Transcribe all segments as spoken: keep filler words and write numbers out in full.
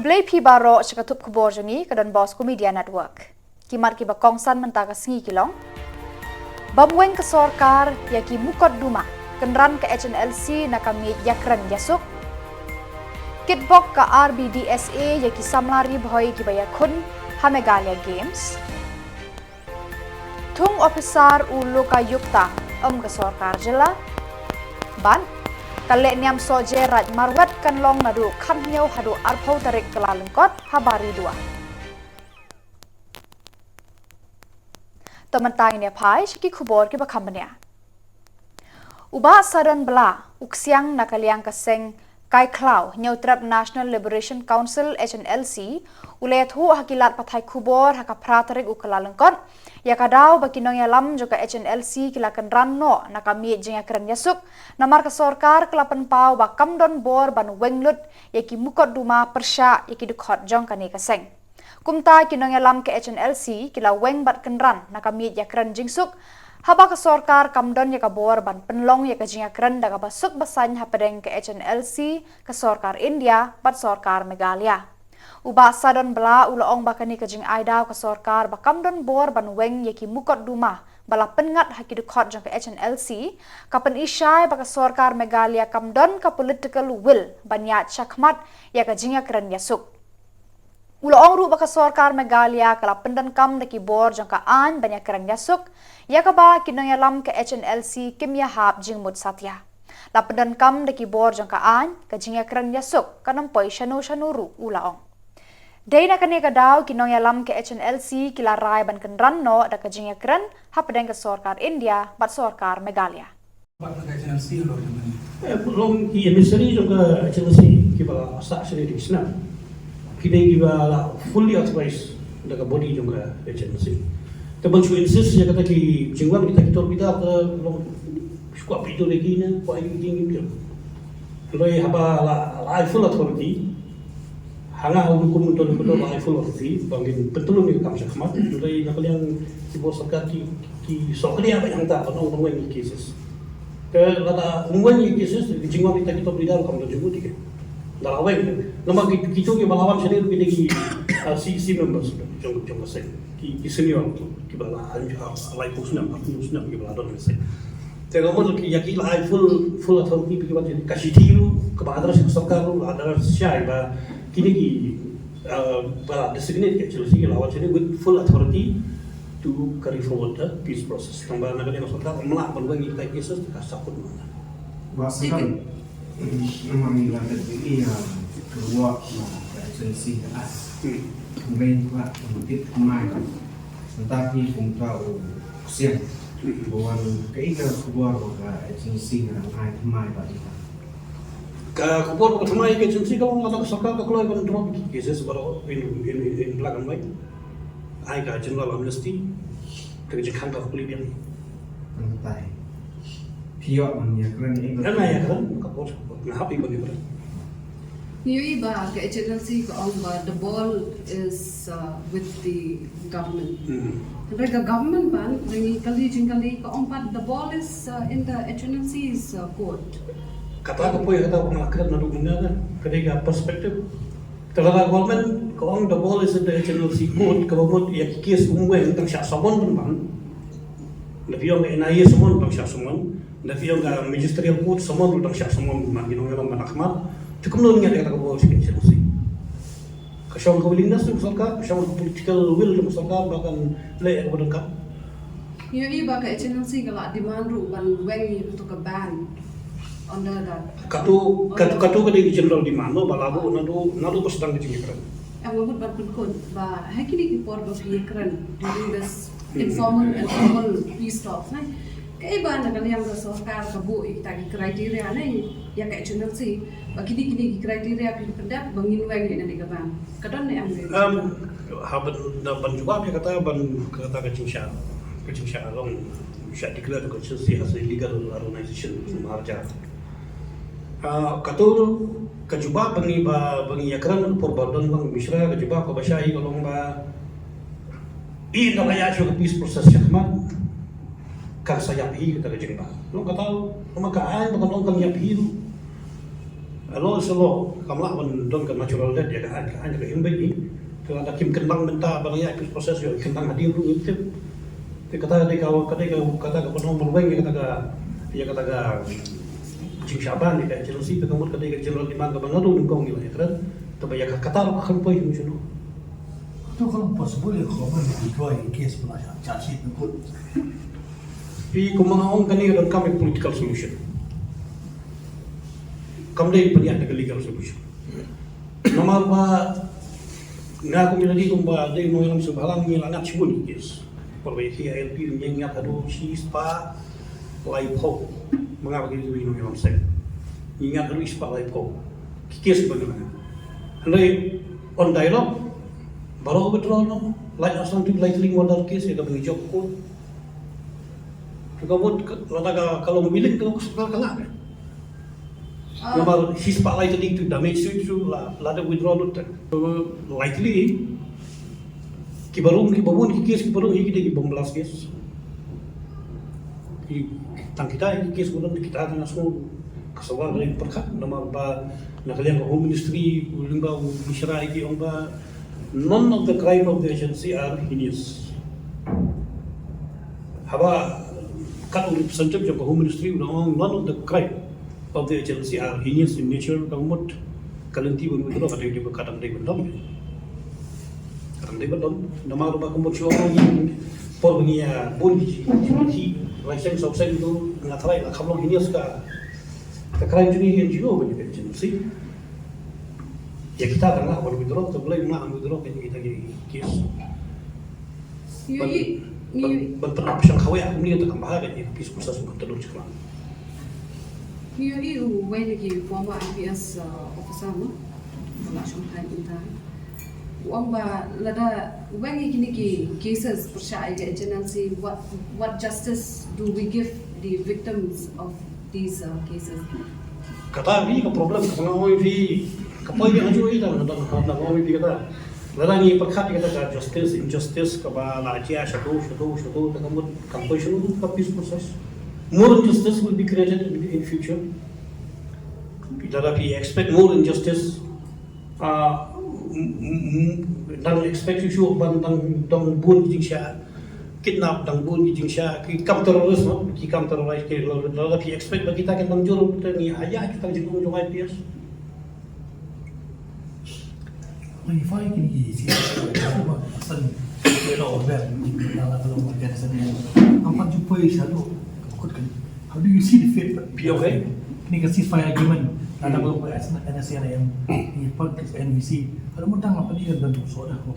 Khublei phi baroh sha ka tup khubor jong ngi ka Don Bosco Media Network. Ki mat kiba kongsan mynta ka sngi ki long: Bam weng ka sorkar ïa ki mukotduma kynran ka H N L C na ka miej ïakren ïasuk. Kitbok ka R B D S A ïa ki samla Ri Bhoi kiba ïakhun ha Meghalaya Games. Thung ophisar u Lokayukta ym ka sorkar jylla. Bad ka lehniam sohjylla Raid Marwet kan long naduh khathynñiew haduh arphew tarik Kyllalyngkot ha Baridua. To mynta ngin ïa phai sha ki khubor kiba kham bniah. U Bah Sadon Blah, u ksiang na ka liang ka seng Kai Khlaw Hynñiewtrep National Liberation Council, H N L C, u la ïathuh ha ki lad pathai khubor ha ka phra tarik u Kyllalyngkot ïa ka daw ba ki nongïalam jong ka H N L C ki la kynran noh na ka miej jingïakren ïasuk, namar ka sorkar ka la pynpaw ba kam don bor ban weng lut ïa ki mukotduma pyrshah ïa ki dkhot jong kane ka seng. Kumta ki nongïalam ka H N L C ki la weng bad kynran na ka miej ïakren jingsuk, haba ka sorkar kam don ïa ka bor ban pynlong ïa ka jingïakren da kaba suk ba saiñ hapdeng ka H N L C, ka sorkar India bad sorkar Meghalaya. U Bah Sadon Blah u la ong ba kane ka jingai daw ka sorkar ba kam don bor ban weng ïa ki mukotduma ba la pynngat ha ki dkhot jong ka H N L C, ka pyni shai ba ka sorkar Meghalaya kam don ka political will ban ïaid shakhmat ïa ka jingïakren ïasuk. U la ong ruh ba ka sorkar Meghalaya ka la pyndonkam da ki bor jong ka aiñ ban ïakren ïasuk, ïa kaba ki nongïalam ka H N L C kim ïahap jingmut satia. La pyndonkam da ki bor jong ka aiñ, ka jingïakren ïasuk kan ym poi shano shano ruh, u la ong. Dei na kane ka daw ki nongïalam ka H N L C ki la rai ban kynran noh da ka jingïakren hapdeng ka sorkar India bad sorkar Meghalaya. Bad ka H N L C halor jong kane. Eh, long ki emissary jong ka H N L C kiba la sah sha ri snem. Ki dei kiba la fully authorized da ka body jong ka H N L C. Te ban shu insist ïa kata ki jingwan kita ki tor bida ka long shu kwah pito de ki ne kwah ïa ki jingim jong. Hynrei haba la, la ai full authority, ha nga ha u kum uto uto la ai full authority ba ngin pyntlun ïa ka kam shakhmat. Hynrei na ka liang ki bor sorkar ki, ki sngewkhia ba hangta ban ong ban weng ïa ki cases. Te lada ym weng ïa ki cases, ki jingwan kita ki tor bida kam don jingmut ïa ki. Da la weng namar ki, kito kiba la wan shane ki dei ki, ah, C E C members jong, jong ka seng. Ki, ki senior kiba la, ah, lai phew snem, arphew snem kiba la don ka seng. Te ka mut ïa ki la ai full, full authority ba ki wan shane. Ka shithi ruh kaba address ka sorkar ruh la address shai ba kine ki, uh, ba la designate ka H N L C ki la wan shane with full authority to carry forward the peace process. Tang ba na ka liang ka sorkar ym lah ban weng ïa ki cases te ka sahkut noh. Ba sahkut. Namar ngi la dep ïa ka wah ka H N L C ka ai. Hmm. Kumba ngi kwah ban tip kumne. Nangta phi kumta u ksiang. Ba wan kaei ka khubor ba ka H N L C ka dang ai thymmai bad ita. Ka khubor ba ka thymmai ka H N L C ka long lada ka sorkar ka kloi ban drop ki cases baroh in, in, in, in black and white. Ai ka general amnesty. Te ka jingkhang ka kuli biang. Nangta phi ïoh ban ïakren ïa ka. Ngan ïakren ka bor, nga hap ban ïakren. Ngi ïohi ba ka H N L C ka ong ba the ball is, uh, with the government. Hmm. Hynrei ka government ban, ngi kylli jingkylli ka ong pat the ball is, uh, in the H N L C's, uh, court. Kata ka poi kata ba nga la kren naduh mynne ka, ka dei ka perspective. Te lada government ka ong the ball is in the H N L C court, kaba mut ïa ki case ym weng tang shah summon pynban. Da phi ong ka N I A summon tang shah summon. Da phi ong ka magisterial court summon ruh tang shah summon ban ki nongïalam ban akhmat. Te kumno ngin ïa kata ka ball sha ka H N L C. Ka shong ka willingness jong ka sorkar, ka shong ka political will jong ka sorkar ba kan leh ïa kaba donkam. Ngi ïohi ba ka H N L C ka la demand ruh ban weng ïa kato ka ban under that. Kato, kato, kato ka dei ka general demand, no, ba la buh naduh, naduh ba sdang ka jingïakren. Em, nga mut ban pynkut ba ha kine ki por ba phi ïakren during this informal and formal peace talks, ne? Kaei ba na ka liang ka sorkar ka buh ïa kita ki criteria, ne, ïa ka H N L C, ba kine, kine ki criteria phi pyndep ba ngin weng ïa kane ka ban. Ka don ne em? Em, ha ban, da ban jubab ïa kata, ban kata ka jingshah, ka jingshah long, shah declare ka H N L C as a legal organization, marjan. Ah, kato ka jubab ba ngi ba, ba ngi ïakren por ba don Bah Mishra, ka jubab kaba shai ka long ba, i na la ïa shu ka peace process shakhmat, ka sa ïap hi kata ka jingba. Long kata, namar ka aiñ ba ka long kam ïap hi ruh. Alo selo kam lah ban don ka natural death ïa ka aiñ, ka aiñ ka him beit hi. Te lada kim kyndang mynta ba la ïa peace process ïoh kyndang hadien ruh ngim tip. Te kata ka dei ka, ka dei ka, kata ka pynlong ban weng ïa kata ka, ïa kata ka jingshah ban ïa ka agency, te ka mut ka dei ka general demand kaba naduh nyngkong ngi la ïakren. Te ba ïa ka, kata ruh ka khlem poi shuh shuh. To ka long possible ïa ka government withdraw ïa ka case ba la shah charge sheet na court. Phi, kumba nga ong, kane ka donkam ïa political solution. Kam dei pynïaid da ka legal solution. Namar ba nga kum ïa lade kumba dei nongïalam sngewbha lang, ngi la ngat shibun ki case. Por ba ïa ki I L P ngi ngat haduh shispah laiphew. Ma nga ba ki nongïalam seng, ngi ngat haduh shispah laiphew ki case ba ngi la ngat. Hynrei on dialogue baroh withdraw noh. Lait asang tu lai tling murder case ïa kaba ngi jop court. Ka mut ka, lada ka, ka long willing, ka long ka, ka lah. Namar shispah lai tylli tu damage tu, tu la, lada withdraw lut te. Likely kiba rung, kiba bun ki case kiba rung hi ki dei ki bomb blast case. Ki, tang kita hi ki case ba rung, kita tang nga sngew ka sawal ka dei pyrkhat namar ba na ka liang ka Home Ministry, u lyngba u Mishra hi ki ong ba none of the crime of the agency are heinous. Haba kat u representative jong ka Home Ministry u ong none of the crime of the agency are heinous in nature, ka mut ka lynti ban withdraw ka dei, ka dang dei ban don. Ka dang dei ban don. Namar ba ka mut shuwa ngi por ngi ïa bun ki, ki, ki lai seng saw seng tu nga tharai la kham long heinous ka, ka crime jong ngi N G O ban ïa ka agency. Ïa kita ka lah ban withdraw, te balei ngim lah ban withdraw ka ïa kita ki case. Ngi ïohi, ngi ban, ban pynap shang khawei kumne te kam bha ka ïa peace process ban tadun shikla. Ngi ïohi uwei na ki former I P S, uh, officer, no? Ba la shong thaiñ mynta. U ong ba lada uwei na kine ki cases pyrshah ïa ka H N L C, what, what justice do we give the victims of these, uh, cases? Kata hi ka problem kaba nga ong ïa phi, ka poi ïa ka juh ïa ka, kata, kata nga ong ïa phi kata. Lada ngi pyrkhat ïa kata ka justice, injustice kaba la jia shato, shato, shato, te ka mut kam poi shuh ka peace process. More injustice will be created in, in future. Lada phi expect more injustice, ah, m-, m-, m-, dang expect shuh shuh ban dang, dang bun ki jingshah kidnap, dang bun ki jingshah, ki kam terrorist, no? Ki kam terrorist ki, lada phi expect ba kita kin dang jur, te ngi ïa kita jingong jong I P S. Ngi fai kine ki si, san, ke lo ber, na la lo ber san. Am pat ju poi shadoh, kut kan. How do you see the fate? P O A? Kine ka ceasefire agreement. Na da ko N S C N M. Ni pat N V C. Haduh mynta ngam pat ïa don so da ko.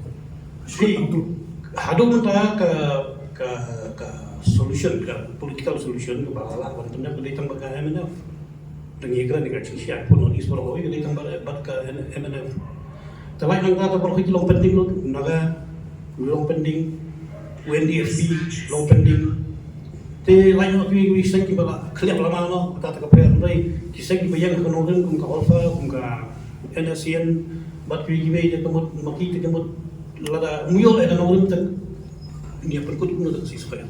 Shukut. Haduh mynta ka, ka, ka solution, ka political solution kaba la lah ban pyndep ka dei tang bad ka M N F. Te ngi kren ïa ka jingshisha pud North East baroh kawei ka dei tang bad, bad ka M N F. Te lait nangta te baroh ki long pending lut, Naga long pending, U N D F B long pending. Te lait noh ki, ki seng kiba la khlieh lama noh, kata te ka pher, hynrei ki seng kiba ïeng ha ka nongrim kum ka Ulfa, kum ka N S C N, bad kiwei kiwei te ka mut, ma ki te ka mut lada ym ïoh ïa ka nongrim te ngi ïa pynkut kumno te ka ceasefire.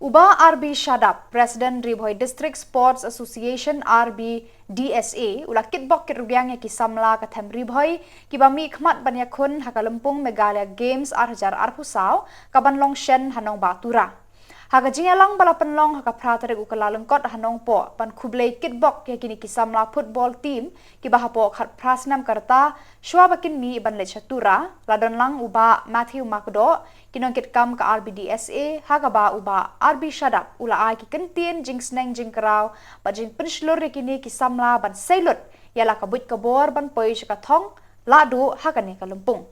U Bah R B Shadap, President Ri Bhoi District Sports Association, R B D S A, u la kitbok kitrwiang ïa ki samla ka them Ri Bhoi kiba mihkhmat ban ïakhun ha ka lympung Meghalaya Games ar hajar arphew saw, kaban long shen ha Nongbah Tura. Ha ka jingïalang ba la pynlong ha ka phra tarik u Kyllalyngkot ha Nongpoh, ban khublei kitbok ïa kine ki samla football team kiba hapoh khatphra snem ka rta, shuwa ba kin mih ban leit sha Tura, la don lang u Bah Matthew Makdoh, ki nongkitkam ka R B D S A, ha kaba u Bah R B Shadap u la ai ki kyntien jingsneng jingkraw bad jingpynshlur ïa kine ki samla ban sei lut ïa la ka buit ka bor ban poi sha ka thong lahduh ha kane ka lympung.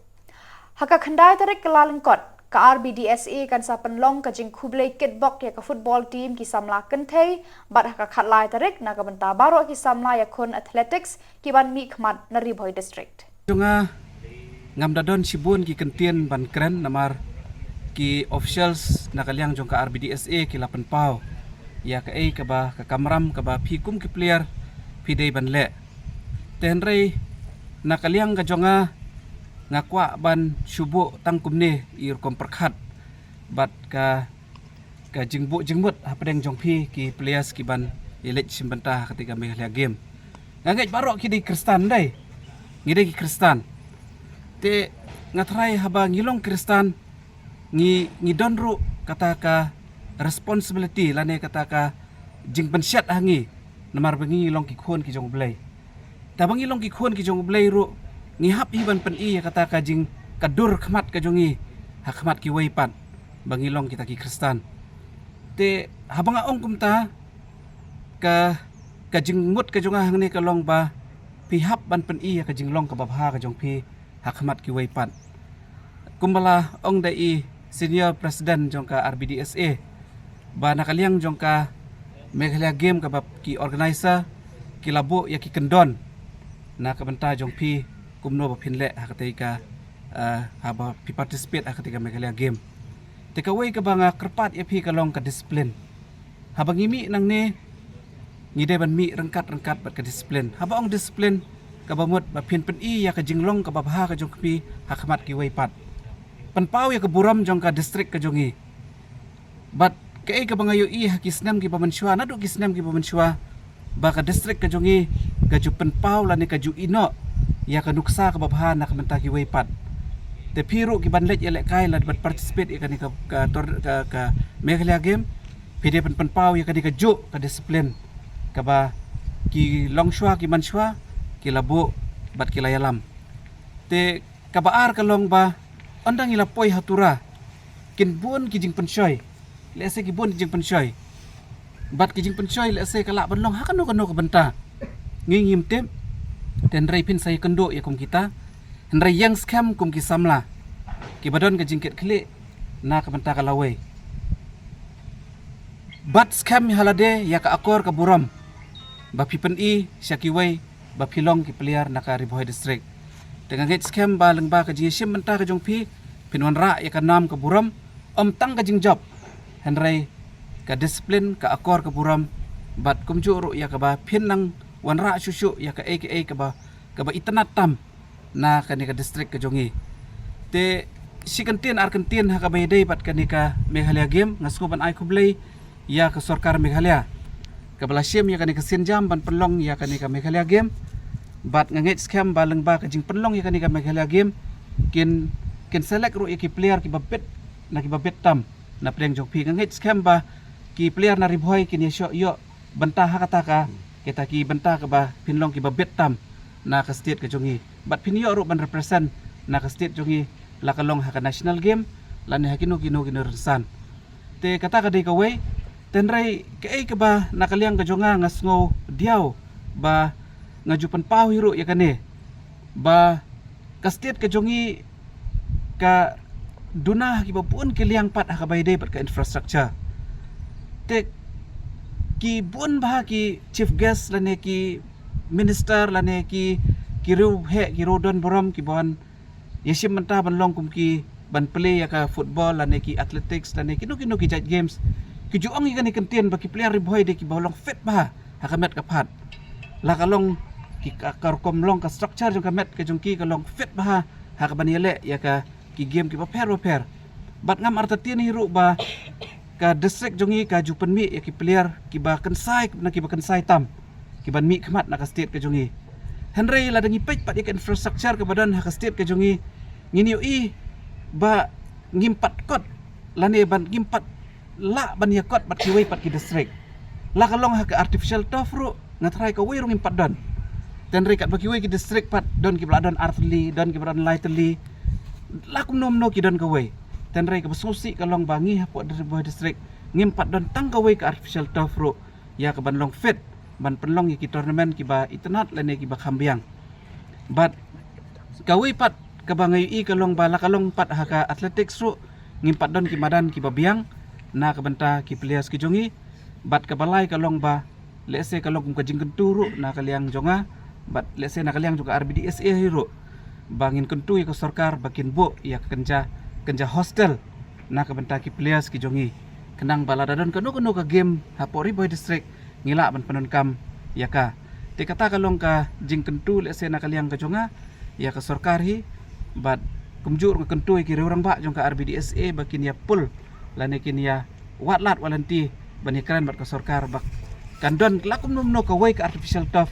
Ha ka khyndai tarik Kyllalyngkot, ka R B D S A kan sa pynlong ka jingkhublei kitbok ïa ka football team ki samla kynthei, bad ha ka khatlai tarik na ka bynta baroh ki samla ïakhun athletics kiban mihkhmat na Ri Bhoi District. Jong nga, ngam da don shibun ki kyntien ban kren namar ki officials na ka liang jong ka R B D S A ki la pynpaw ïa kaei kaba ka kamram kaba phi kum ki player phi dei ban leh. Te hynrei na ka liang ka jong nga, nga kwah ban shu buh tang kumne i rukom pyrkhat bad ka, ka jingbuh jingmut hapdeng jong phi ki players kiban ïaleit shim bynta ha katei ka Meghalaya Game. Nga ngeit baroh ki dei Khristan, dei. Ngi dei ki Khristan. Te nga tharai haba ngi long Khristan, ngi, ngi don ruh kata ka responsibility lane kata ka jingpynshitom ha ngi, namar ba ngi long ki khun ki jong U Blei. Te ba ngi long ki khun ki jong U Blei ruh, ngi hap hi ban pyni ïa kata ka jing, ka dur khmat ka jong ngi ha khmat kiwei pat, ba ngi long kita ki Khristan. Te haba nga ong kumta, ka, ka jingmut ka jong nga hangne ka long ba phi hap ban pyni ïa ka jinglong kaba bha ka jong phi ha khmat kiwei pat. Kumba la ong da i Senior President jong ka R B D S A, ba na ka liang jong ka Meghalaya Game kaba ki organizer ki la buh ïa ki kyndon na ka bynta jong phi, kumno ba phin leh ha katei ka, eh, haba phi participate ha katei ka Meghalaya Game. Te kawei kaba nga kyrpad ïa phi ka long ka discipline. Haba ngi mih nangne, ngi dei ban mih ryngkat-ryngkat bad ka discipline. Haba ong discipline, kaba mut ba phin pyni ïa ka jinglong kaba bha ka jong phi ha khmat kiwei pat. Pynpaw ïa ka burom jong ka district ka jong ngi. Bad kaei kaba nga ïohi ha ki snem kiba mynshuwa, naduh ki snem kiba mynshuwa, ba ka district ka jong ngi ka ju pynpaw lane ka ju ïehnoh ïa ka nuksa kaba bha na ka bynta kiwei pat. Te phi ruh kiban leit ïalehkai lane ban participate ïa kane ka, ka tor-, ka, ka Meghalaya Game, phi dei ban pynpaw ïa kane kajuh ka discipline kaba ki longshuwa ki mynshuwa ki la buh bad ki la ïalam. Te kaba ar ka long ba ynda ngi la poi ha Tura, kin bun ki jingpynshoi. Lehse ki bun ki jingpynshoi. Bad ki jingpynshoi lehse ka lah ban long ha kano kano ka bynta, ngi ngim tip. Te hynrei phin sa ïakynduh ïa kum kita, hynrei ïeng skhem kum ki samla kiba don ka jingkitkhlieh na ka bynta ka lawei. Bat skhem ha lade ïa ka akor ka burom ba phi pyni sha kiwei ba phi long ki player na ka Ri Bhoi District. Te nga ngeit skhem ba lyngba ka jingïashim bynta ka jong phi, phin wanrah ïa ka nam ka burom, ym tang ka jingjop, hynrei ka discipline, ka akor ka burom, bad kumjuh ruh ïa kaba phin nang wanrah shuh shuh ïa kaei kaei kaba, kaba itynnad tam na kane ka district ka jong ngi. Te shi kyntien ar kyntien ha kaba ïadei bad kane ka Meghalaya Game, nga sngew ban ai khublei ïa ka sorkar Meghalaya kaba la shim ïa kane ka sienjam ban pynlong ïa kane ka Meghalaya Game. Bad nga ngeit skhem ba lyngba ka jingpynlong ïa kane ka Meghalaya Game, kin, kin select ruh ïa ki player kiba bit na kiba bit tam na pdeng jong phi. Nga ngeit skhem ba ki player na Ri Bhoi kin ïashoh ïoh bynta ha kata ka, kita ki bynta kaba phin long kiba bit tam na ka state ka jong ngi. Bad phin ïoh ruh ban represent na ka state jong ngi, la ka long ha ka national game lane ha kino kino kino rynsan. Te kata ka dei kawei. Te hynrei kaei kaba na ka liang ka jong nga, nga sngew diaw ba nga ju pynpaw hi ruh ïa kane, ba ka state ka jong ngi ka duna ha kiba bun ki liang pat ha kaba ïadei bad ka infrastructure. Te ki bun bha ki chief guest lane ki minister lane ki, ki riewheh, ki riewdon burom kiban ïashim bynta ban long kum ki, ban play ïa ka football lane ki athletics lane kino kino ki jait games. Ki ju ong ïa kane kyntien ba ki player Ri Bhoi dei kiba long fit bha ha ka met ka phad. La ka long ki, ka, ka rukom long, ka structure jong ka met ka jong ki ka long fit bha ha kaban ïaleh ïa ka, ki game kiba pher ba pher. Bad ngam artatien hi ruh ba ka district jong ngi ka ju pynmih ïa ki player kiba kynsai na kiba kynsai tam kiban mih khmat na ka state ka jong ngi. Hynrei lada ngi peit pat ïa ka infrastructure kaba don ha ka state ka jong ngi, ngin ïohi ba ngim pat kot lane ban ngim pat lah ban ïakot bad kiwei pat ki district. La ka long ha ka artificial turf ruh, nga tharai kawei ruh ngim pat don. Te hynrei katba kiwei ki district pat don kiba la don ar tylli, don kiba don lai tylli, la kumno kumno ki don kawei. Te hynrei kaba sngewsih ka long ba ngi hapoh Ri Bhoi District ngim pat don tang kawei ka artificial turf ruh ïa kaban long fit ban pynlong ïa ki tournament kiba itynnad lane kiba kham biang. Bad kawei pat kaba nga ïohi ka long ba la ka long pat ha ka athletics ruh, ngim pat don ki madan kiba biang na ka bynta ki players ki jong ngi. Bad kaba lai ka long ba lehse ka long kum ka jingkyntu ruh na ka liang jong nga, bad lehse na ka liang jong ka R B D S A hi ruh, ba ngin kyntu ïa ka sorkar ba kin buh ïa ka kynja, kynja hostel na ka bynta ki players ki jong ngi. Khnang ba lada don kano kano ka game hapoh Ri Bhoi District, ngi lah ban pyndonkam ïa ka. Te kata ka long ka jingkyntu lehse na ka liang ka jong nga ïa ka sorkar hi, bad kumjuh ruh nga kyntu ïa ki riewrangbah jong ka R B D S A ba kin ïa pull lane kin ïa wad lad wad lynti ban ïakren bad ka sorkar ba kan don la kumno kumno kawei ka artificial turf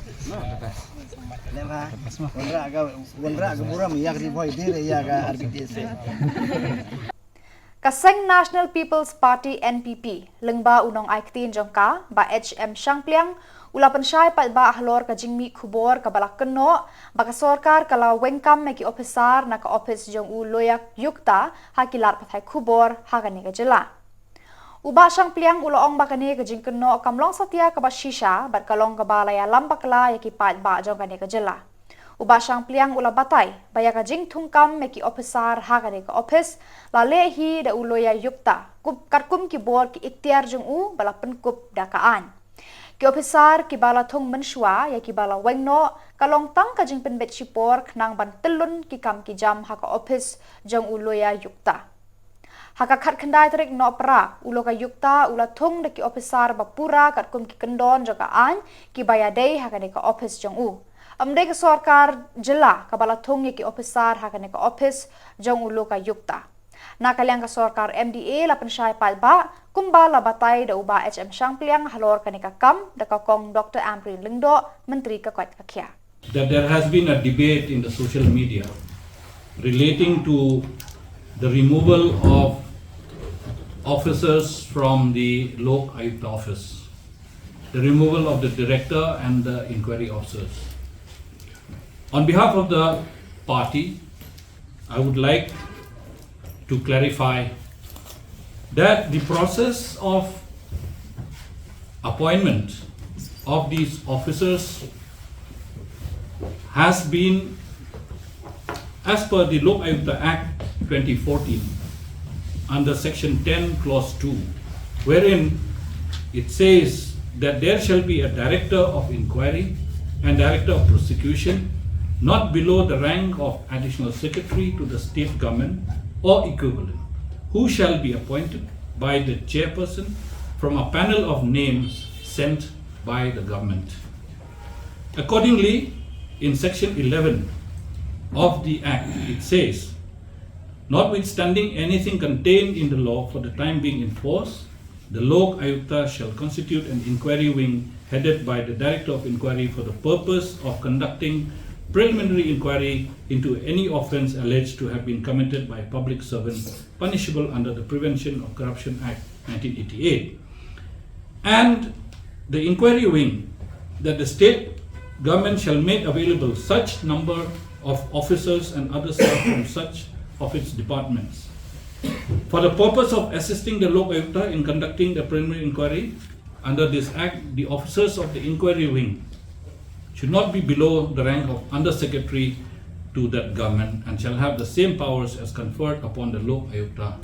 Lem ha. Wanrah ka, wanrah ka burom ïa ka Ri Bhoi, dei ïa ka R B T S. Ka seng National People's Party, N P P, lyngba u nongai ktien jong ka, Bah H M Shangpliang, u la pynshai paidbah halor ka jingmih khubor kaba la kynnoh ba ka sorkar ka la weng kam ïa ki ophisar na ka ophis jong u Loya Yukta ha ki lad pathai khubor ha kane ka jylla. U Bah Shangpliang u la ong ba kane ka jingkynnoh kam long satia kaba shisha bad ka long kaba la ïalam bakla ïa ki paidbah jong kane ka jylla. U Bah Shangpliang u la batai ba ïa ka jingthung kam ïa ki ophisar ha kane ka ophis la leh hi da u Loya Yukta, kum, katkum ki bor ki iktiar jong u ba la pynkup da ka aiñ. Ki ophisar kiba la thung mynshuwa ïa kiba la weng noh ka long tang ka jingpynbeit shipor khnang ban tyllun ki kam ki jam ha ka ophis jong u Loya Yukta. Ha ka khatkhyndai tarik Nohprah, u Loya Yukta u la thung da ki ophisar ba pura katkum ki kyndon jong ka aiñ kiba ïadei ha kane ka ophis jong u. Ym dei ka sorkar jylla kaba la thung ïa ki ophisar ha kane ka ophis jong u Loya Yukta. Na ka liang ka sorkar M D A la pynshai paidbah kumba la batai da u Bah H M Shangpliang halor kane ka kam da ka Kong Doctor Ampareen Lyngdoh, Myntri ka koit ka khiah. That there has been a debate in the social media relating to the removal of officers from the Lok Ayukt office, the removal of the director and the inquiry officers. On behalf of the party, I would like to clarify that the process of appointment of these officers has been, as per the Lok Ayukt Act twenty fourteen, under section ten, clause two, wherein it says that there shall be a director of inquiry and director of prosecution not below the rank of additional secretary to the state government or equivalent, who shall be appointed by the chairperson from a panel of names sent by the government. Accordingly, in section eleven of the Act, it says, notwithstanding anything contained in the law for the time being in force, the Lok Ayukta shall constitute an inquiry wing headed by the Director of Inquiry for the purpose of conducting preliminary inquiry into any offence alleged to have been committed by a public servant punishable under the Prevention of Corruption Act nineteen eighty-eight. And the inquiry wing, that the state government shall make available such number of officers and other staff from such of its departments. For the purpose of assisting the Lok Ayukta in conducting the preliminary inquiry under this act, the officers of the inquiry wing should not be below the rank of undersecretary to that government and shall have the same powers as conferred upon the Lok Ayukta.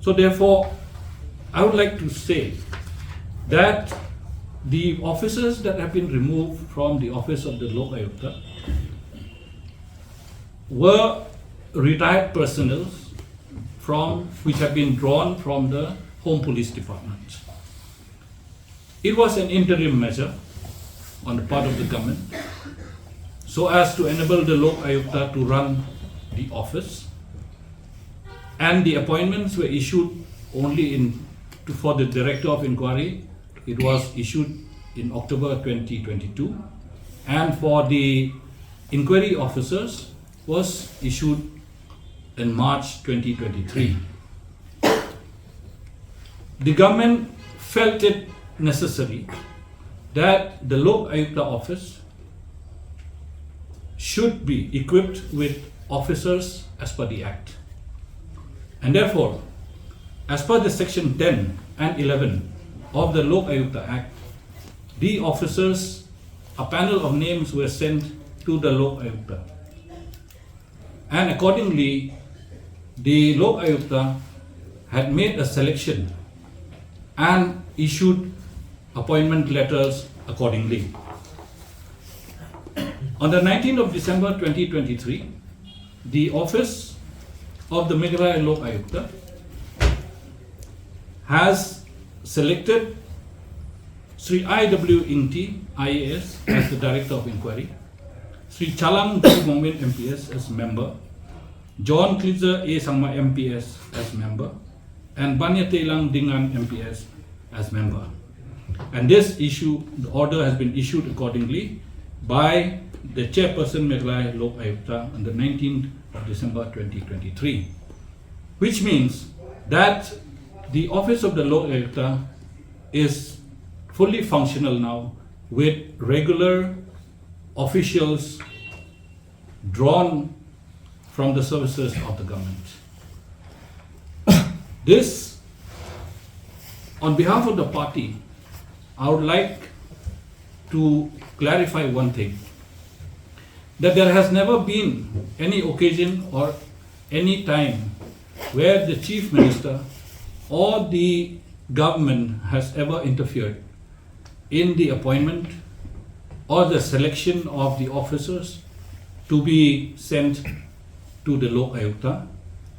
So therefore, I would like to say that the officers that have been removed from the office of the Lok Ayukta were retired personnel from, which have been drawn from the Home Police Department. It was an interim measure on the part of the government so as to enable the Lok Ayukta to run the office, and the appointments were issued only in, to, for the Director of Inquiry. It was issued in October twenty twenty-two, and for the inquiry officers was issued in March twenty twenty-three. The government felt it necessary that the Lok Ayukta office should be equipped with officers as per the Act. And therefore, as per the section ten and eleven of the Lok Ayukta Act, the officers, a panel of names were sent to the Lok Ayukta. And accordingly, the Lok Ayukta had made a selection and issued appointment letters accordingly. On the nineteenth of December twenty twenty-three, the office of the Meghalaya Lok Ayukta has selected Sri I W Ingti, I A S, as the Director of Inquiry, Sri Chalang J Mongmin, M P S, as member, John Clizer A Sangma, M P S, as member, and Baniateilang Dingan, M P S, as member. And this issue, the order has been issued accordingly by the chairperson Meghalaya Lok Ayukta on the nineteenth of December twenty twenty-three, which means that the office of the Lok Ayukta is fully functional now with regular officials drawn from the services of the government. This, on behalf of the party, I would like to clarify one thing, that there has never been any occasion or any time where the chief minister or the government has ever interfered in the appointment or the selection of the officers to be sent to the Lok Ayukta,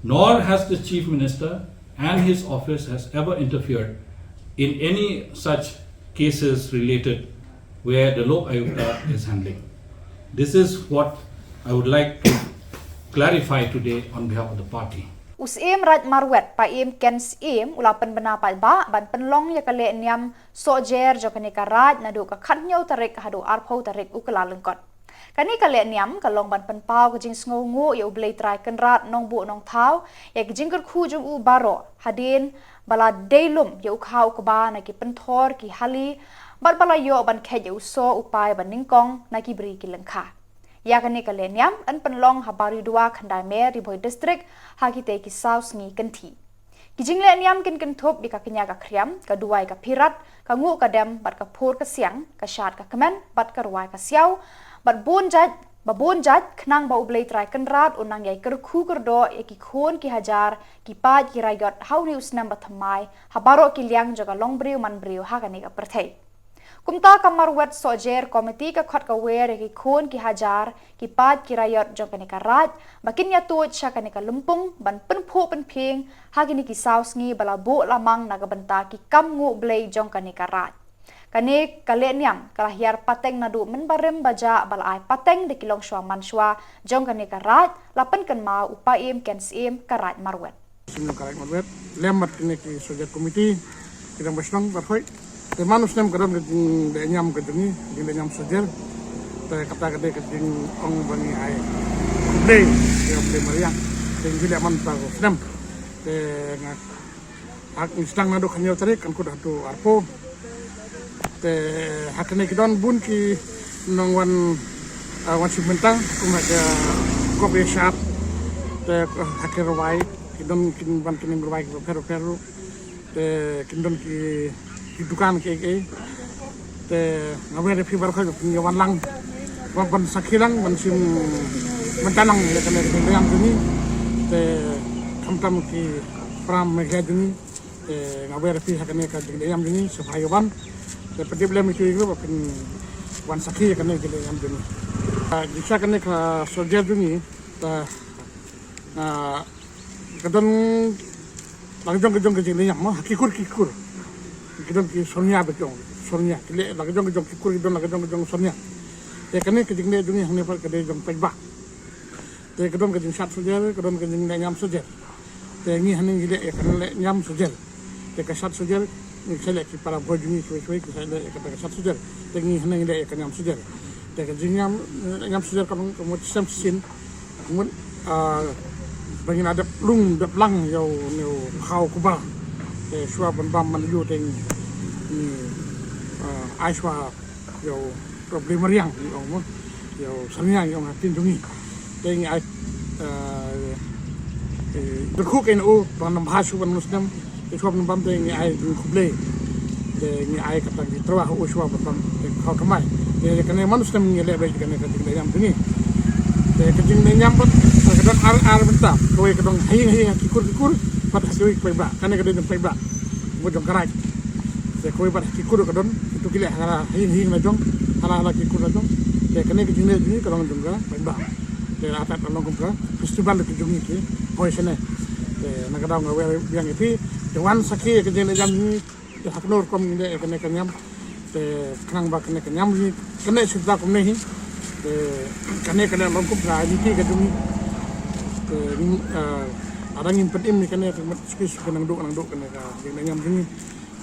nor has the Chief Minister and his office has ever interfered in any such cases related where the Lok Ayukta is handling. This is what I would like to clarify today on behalf of the party. U Syiem Raid Marwet, Paiem Ken Syiem, u la pynbna paidbah ban pynlong ïa ka lehniam sohjer jong kane ka raid naduh ka khathynñiew tarik haduh arphew tarik u Kyllalyngkot. Kane ka lehniam ka long ban pynpaw ka jingsngewnguh ïa U Blei Trai Kynrad Nongbuh Nongthaw ïa ka jingkyrkhu jong u baroh hadien ba la dei lum ïa u kha u kba na ki pynthor ki hali bad ba la ïoh ban khet ïa u soh u pai ba nyngkong na ki bri ki lyngkha. Ïa kane ka lehniam yn pynlong ha Baridowa, Khyndai Mer, Ri Bhoi District ha kitei ki saw sngi kynthih. Ki jinglehniam kin kynthup ïa ka kñia ka khriam, ka duwai ka phirat, ka nguh ka dem bad ka phur ka siang, ka shad ka kmen bad ka rwai ka siaw, bad bun jait, ba bun jait khnang ba U Blei Trai Kynrad un nang ïai kyrkhu kyrdoh ïa ki khun ki hajar ki paid ki raiot ha une u snem ba thymmai ha baroh ki liang jong ka longbriew manbriew ha kane ka pyrthei. Kumta ka Marwet Sohjer Committee ka khot ka wer ïa ki khun ki hajar ki paid ki raiot jong kane ka raid ba kin ïatuid sha kane ka lympung ban pynphuh pynphieng ha kine ki saw sngi ba la buh la mang na ka bynta ki kam nguh Blei jong kane ka raid. Kane ka lehniam ka la hiar pateng naduh mynbarim ba jah ba la ai pateng da ki longshuwa manshuwa jong kane ka raid, la pynkynmaw u Paiem Ken Syiem ka Raid Marwet. Sngewbha ka Raid Marwet lem bad kine ki Sohjer Committee, ki dang ba shnong ba rhoi. Te man u snem ka don ka jinglehniam ka jong ngi, jinglehniam sohjer. Te kata ka dei ka jingong ba ngi ai khublei ïa U Blei mariang. Te ngi leh man ta u snem. Te nga, ha ngi sdang naduh khathynñiew tarik, kan kut haduh arphew. Te ha kane ki don bun ki nongwan, ah, wan shim bynta kum ha ka kop ïa shad. Te ha ka rwai ki don kin wan ki nongrwai ki bapher bapher ruh. Te kin don ki, ki dukan ki ei ei. Te nga wer ïa phi baroh ba phin ïa wan lang, ban, ban sakhi lang, ban shim bynta lang ïa kane ka jinglehniam jong ngi. Te khamtam ki para Meghalaya jong ngi. Te nga wer ïa phi ha kane ka jinglehniam jong ngi, sngewbha ïa wan. Te pyntip lem ïa ki ruh ba phin wan sakhi ïa kane ka jinglehniam jong ngi. Ah, jingshisha kane ka sohjer jong ngi, te, ah, ka don la ka jong ka jong ka jinglehniam mo, ha ki kur ki kur. Ki don ki sornia ba jong, sornia. Ki leh la ka jong ka jong ki kur, ki don la ka jong ka jong sornia. Te kane ka jingleh jong ngi hangne pat ka dei jong paidbah. Te ka don ka jingshad sohjer, ka don ka jinglehniam sohjer. Te ngi hangne ngi leh ïa ka lehniam sohjer. Te ka shad sohjer, ngi sa leh ki para bhoi jong ngi shwei shwei, ki sa leh ïa kata ka shad sohjer. Te ngi hangne ngi leh ïa ka niam sohjer. Te ka jingniam, eh, niam sohjer ka long ka mut sem shisien. Ka mut, ah, ba ngin ïa dep lung dep lang ïa une u khaw kba. Te shuwa ban bam ban ïoh te ngi, ngi, ah, ai shuwa ïa u, ïa u Blei mariang ngi ong mo. Ïa u sarnia ngi ong ha ktien jong ngi. Te ngi ai, eh, eh, kyrkhu kein u ban ym bha shuh ban ym snem. Te shuwa ban bam te ngi ai khublei. Te ngi ai kata ki tyrwa ha u shuwa ban bam te khaw thymmai. Te kane man u snem ngi leh beit kane ka jinglehniam jong ngi. Te ka jinglehniam pat ka don ar, ar bynta. Kawei ka don ha ïing ha ïing ha ki kur ki kur. Pat ha kiwei ki paidbah. Kane ka dei jong paidbah. Mut jong ka raid. Te kawei pat ha ki kur ka don, kito ki leh ha la ha ïing ha ïing la jong, ha la ha la ki kur la jong. Te kane ka jingleh jong ngi ka long jong ka paidbah. Te la tat la long kum ka festival ka jong ngi ki bhoi shane. Te na ka daw nga wer biang ïa phi, Te wan sakhi ka jingleh niam hi, te haknor kom ngi de kane ka niam. Te khnang ba kane ka niam hi kane sita kom ne hi. Te kane kane long kum ka niti ka jong hi. Te arang ngin pedim ni kane ka mat sukis ka nang duk nang duk kane ka jingleh niam jong hi.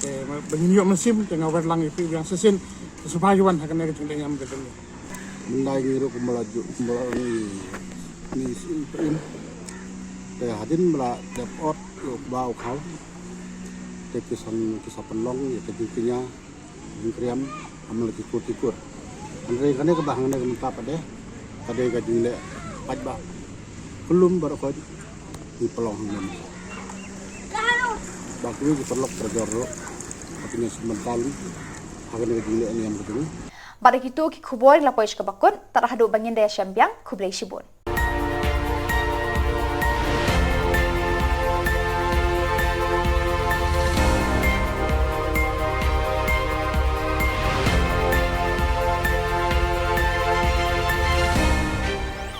Te ba ngin ïoh mynsiem te nga wer lang ïa phi biang shisien. Te sngewbha ïa wan ha kane ka jingleh niam ka jong hi. Mynta ngi ruh kumba la ju kumba la ni ni sin pedim. Te hadien ba la dep ot ïa u kba u khaw. Te ki san ki sa pynlong ïa ka jingkñia jingkriam, amla ki kur ki kur. Hynrei kane kaba hangne ka mynta pat de ka dei ka jingleh paidbah. Kullum baroh khoit ngi pynlong hangne mynta. Ba kine ki paralok parajor ruh ba kine shu mynta lem ha kane ka jingleh niam ka jong ngi. Bad da kito ki khubor la poi sha kaba kut, tad haduh ba ngin da ïashem biang, khublei shibun.